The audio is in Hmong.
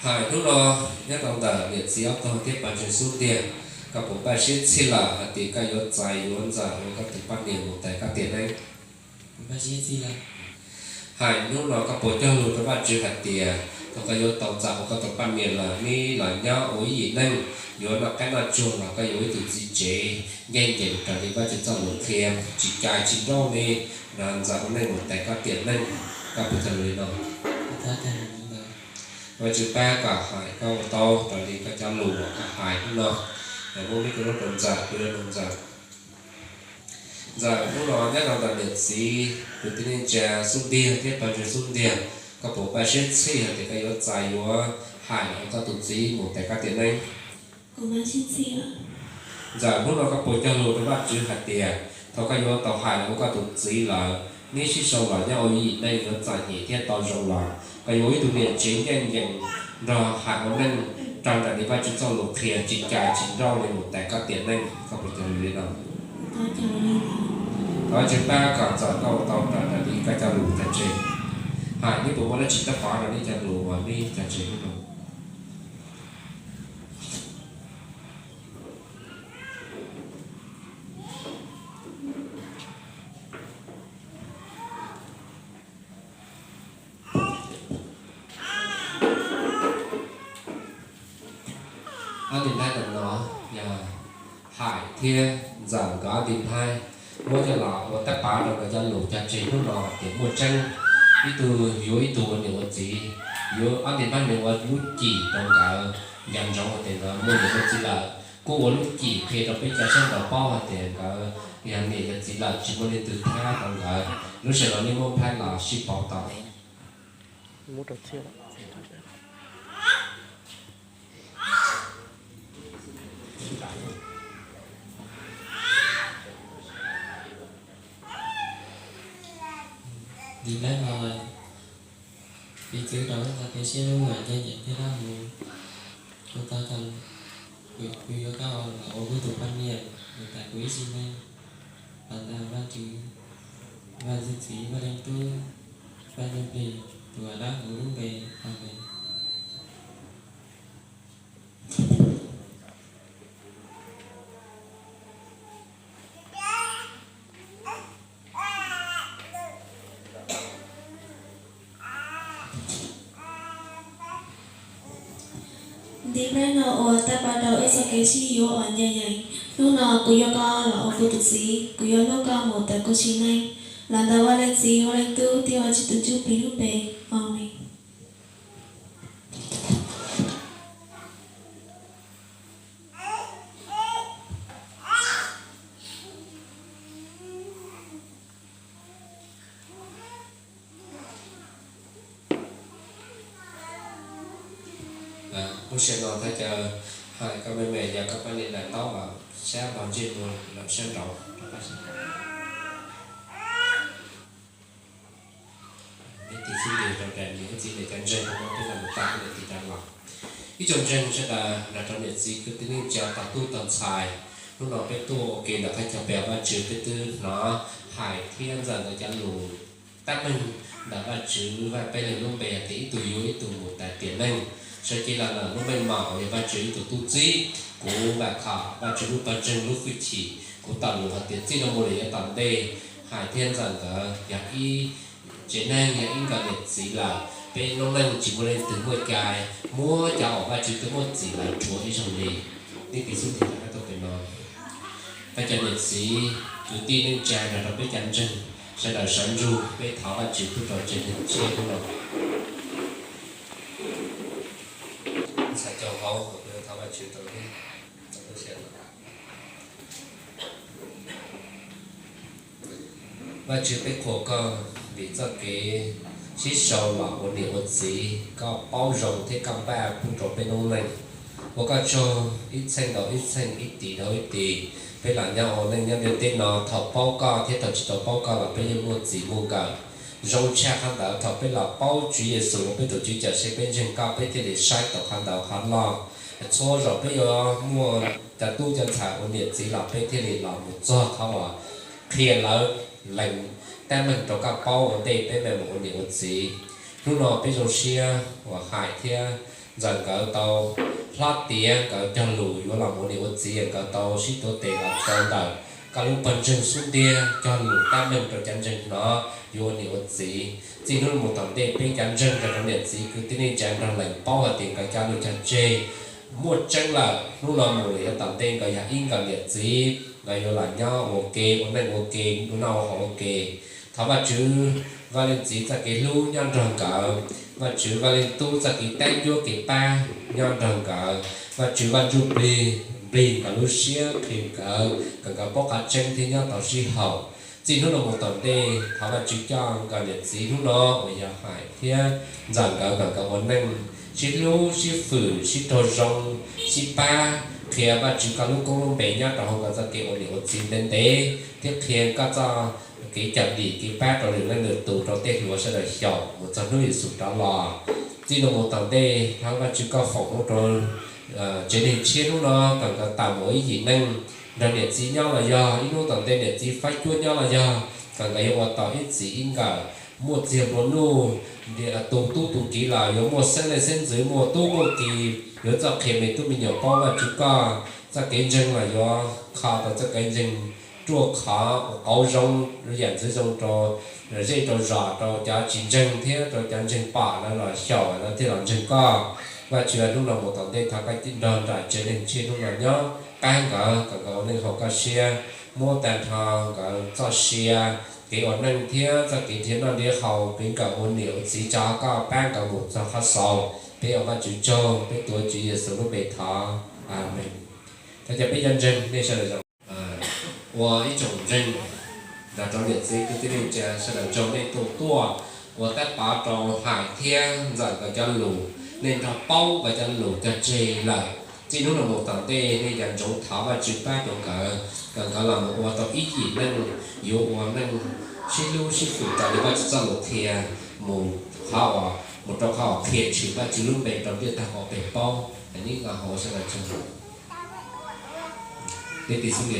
Hais hnub no nyob rau ntawm niam txiv ob tog thiab pawg ntseeg xub ntiag, koj puas npaj siab txhij lawm hais tias koj yuav txais yuav Ntxawm ua koj tus poj niam mus tais koj tiam neej? Hais hnub no koj puas cog lus rau Vajtswv hais tias thaum koj yuav tau Ntxawm ua koj tus poj niam lawm, neb los nyob ua ib yim neej, yuav noj qab noj tsuag los koj yuav ua ib tug txiv tsev ncaj ncees raws li Vajtswv txoj lus qhia, tsis cais tsis nrauj li, nrog Ntxawm ua neej mus tais koj tiam neej? Koj puas cog lus li no? Vajtswv pab kom hais koj ua tau raws li koj cov lus uas koj hais hnub no. Muab mic rau Ntxawm, kuv yuav nug Ntxawm. Ntxawm, hnub no nyob rau ntawm niam txiv kwv tij neej tsa xub ntiag thiab pawg ntseeg xub ntiag, koj puas npaj siab txhij hais tias koj yuav txais yuav Hais los ua koj tus txiv mus tais koj tiam neej? Ntxawm, hnub no koj puas cog lus rau Vajtswv hais tias thaum koj yuav tau Hais los ua koj tus txiv lawm, neb sib sau los nyob ua ib yim neej yuav txom nyem thiab tau zoo los, koj yuav ua ib tug niam tsev ncaj ncees nrog Hais ua neej raws nraim li Vajtswv txoj lus qhia, tsis cais tsis nrauj li mus tais koj tiam neej? Koj puas cog lus li no? Thov Vajtswv pab kom Ntxawm koj ua tau raws nraim li koj cov lus cog tseg. Hais, neb puas muaj dab tsi tab pov rau neb cov lus uas neb cog tseg hnub no? Ob nti nplhaib ntawm no yog Hais thiab Ntxawm nkawd ob nti nplhaib muab coj los ua tab pov rau nkawd cov lus cog tseg hnub no hais tias muaj tseeb, ib tug yuav ib tug ua niam ua txiv, yuav ob nti nplhaib nws ua lub cim rau nkawd nco ntsoov hais tias nkawd muaj niam muaj txiv lawm, kuj ua lub cim qhia rau peb cov sab nraud paub hais tias nkawd yog niam yog txiv lawm tsis muaj leej twg thab tau nkawd. Lub sij hawm no nej muab nplhaib los sib pauv tau. Nti nplhaib no, piv txwv rau koj txoj kev sib hlub uas ncaj ncees thiab dawb huv. Kuv tau, kuv yuav koj los ua kuv tus poj niam mus tas kuv ib sim neej. Los ntawm Vajtswv, Vaj Ntxwg Txiv, Vaj Leej Tub, Vaj Ntsuj Plig tus uas dawb huv lub npe, Amees. Nti nplhaib no ua tab pov rau wb txoj kev sib yuav uas ncaj ncees. Hnub no kuv yuav koj los ua kuv tus txiv, kuv yuav hlub koj mus tas kuv sim neej. Los ntawm Vaj Leej Txiv, Vaj Leej Tub thiab Vaj Tswv tus Ntsuj Plig lub npe, Amees. Lub sij hawm no thov caw Hais koj me me yog koj poj niam daim ntaub los sab npog ntsej muag los sab nraud. Neb tig xub ntiag rau daim niam txiv daim cov ntseeg no, peb los mus tag ib daim tig rov los. Ib tsoom ntseeg sawv daws nrog rau niam txiv kwv tij neej tsa tog tub tog ntxhais, hnub no peb tuaj ua ke ntawm qhov chaw pe Vajtswv, peb twb hnov Hais thiab Ntxawm nkawd cov lus tab meeg ntawm Vajtswv Vaj Peb Leeg lub npe hais tias ib tug yuav ib tug mus tas tiam neej. Sawv cev los ntawm lub meej mom uas yog Vajtswv ib tug tub txib, kuv vam khom Vajtswv lub pawg ntseeg lub hwj chim, kuv tau lus hais tias txij no mus lawm yav tom ntej, Hais thiab Ntxawm nkawd yog ib tsev neeg, yog ib nkawm niam txiv lawm, peb noob neej tsis muaj leej twg muaj cai muab cov uas Vajtswv twb muab txim lawm rhuav ib zaug li. Neb tig xub ntiag rau pem no. Thov caw niam txiv, kwv tij neej tsa nrog rau peb cov ntseeg sawv daws sawv ntsug, peb thov Vajtswv pub rau tsev neeg tshiab hnub no. Ntxhais cau hauv, thov Vajtswv rau. Vajtswv, peb qhuas koj vim txoj kev sib sau los ua niam ua txiv, koj paub zoo thiab koj npaj pub rau peb noob neej. Ua koj tsaug, ib txheej dhau ib txheej, ib tis dhau ib tis, peb los nyob ua neej nyob ntiaj teb no, thaum paub koj thiab thaum tsis tau paub koj los peb yeej muaj txij muaj nkawm. Zoo tshaj qhov ntawd, thaum peb los paub Tswv Yexus ua peb tus Tswv Cawmseej, peb ntseeg koj, peb thiaj li saib tau qhov ntawd qhov loj. Txhua zaus peb yuav muaj cov tub cov ntxhais ua niam txiv los peb thiaj li los mus txog qhov uas qhia lawv lees tab meeg rau koj paub ua ntej peb mam mus ua niam ua txiv. Hnub no peb zoo siab uas Hais thiab ntxawm nkawd tau hlob tiav nkawd cog lus yuav los ua niam ua txiv, nkawd tau sib tuav tes los rau ntawm koj lub pawg ntseeg xub ntiag cog lus tab meeg rau cov ntseeg hnov yuav ua niam ua txiv. Txij hnub no mus tom ntej peb cov ntseeg nrog rau niam txiv kwv tij neej tsa nrog lees paub hais tias nkawd cov lus cog tseg muaj tseeb lawm, hnub no mus lawm yav tom ntej nkawd yog ib nkawm niam txiv, nkawd yuav los nyob ua ke ua neej ua ke, ua noj ua haus ua ke. Thov Vajtswv Vaj Leej Txiv txoj kev hlub nyob nrog nkawd, Vajtswv Vaj Leej Tub txoj kev tab cuab kev pab nyob nrog nkawd, Vajtswv Vaj Ntsuj Plig nplig nkawd lub siab qhia nkawd kom nkawd paub qhov tseeb thiab nyob tau sib haum. Txij hnub no mus tom ntej thov Vajtswv coj nkawd niam txiv hnub no uas yog Hais thiab ntxawm nkawd kom nkawd ua neej sib hlub sib fwm sib raug zoo, sib pab qhia Vajtswv koj lub koob lub npe nyob rau hauv nkawd txoj kev ua niam ua txiv ntev ntev thiab qhia koj txoj kev cawm dim kev pab rau lwm leej lwm tus rau tej hluas sawv daws xyaum mus txog hnub Yexus rov los. Txij no mus tom ntej thov Vajtswv koj foom hmoov rau tsev neeg tshiab hnub no kom nkawd tawm mus ib yim neej nrog niam txiv nyob los yog ib hnub tom ntej niam txiv faib cuab nyob los yog kom nkawd yuav ua tau ib txim ib nkawm muaj txiag nplua nuj, tus tub tus kiv los yuav muaj xeeb leej xeeb ntxwv muaj tub muaj kiv, yuav txawj qhia me tub me nyuam paub Vajtswv koj txoj kev ntseeg los yuav kho tau txoj kev ntseeg ruaj khov ua qauv zoo yam ntxwv zoo rau zej rau zos rau cov tsis ntseeg thiab rau cov ntseeg pom lawv los xyaum lawv thiaj los ntseeg koj. Vajtswv hnub no mus tom ntej thov koj nrog nraim tsev neeg tshiab hnub no nyob pab nkawd kom nkawd ua neej haum koj siab, muab tag nrho nkawd txoj sia kev ua neej thiab txoj kev nrhiav noj nrhiav haus kev nkawm ua niam ua txiv tso koj pab nkawd mus txog qhov xaus. Peb ua Vajtswv tsaug, peb tuav Tswv Yexus lub npe thov, Amees. Thov cov peb cov ntseeg nej sawv daws zoo ua ib tsoom ntseeg nrog rau niam txiv kwv tij neej tsa sawv daws tsaug nej tuaj tuaj ua tab pov rau Hais thiab ntxawm nkawd cov lus, nej nrog paub nkawd cov lus cog tseg lawm. Txij hnub no mus tom ntej nej nco ntsoov thov Vajtswv pab rau nkawd kom nkawd los mus ua tau ib yim neej yuav ua neej sib hlub sib fwm raws li Vajtswv txoj lus qhia mus qhov uas mus rau qhov uas qhia tshwm Vajtswv lub npe rau ntiaj tag hauv peb paub. Neb nqa hauv sawv daws tsaug. Neb tiv xub ntiag.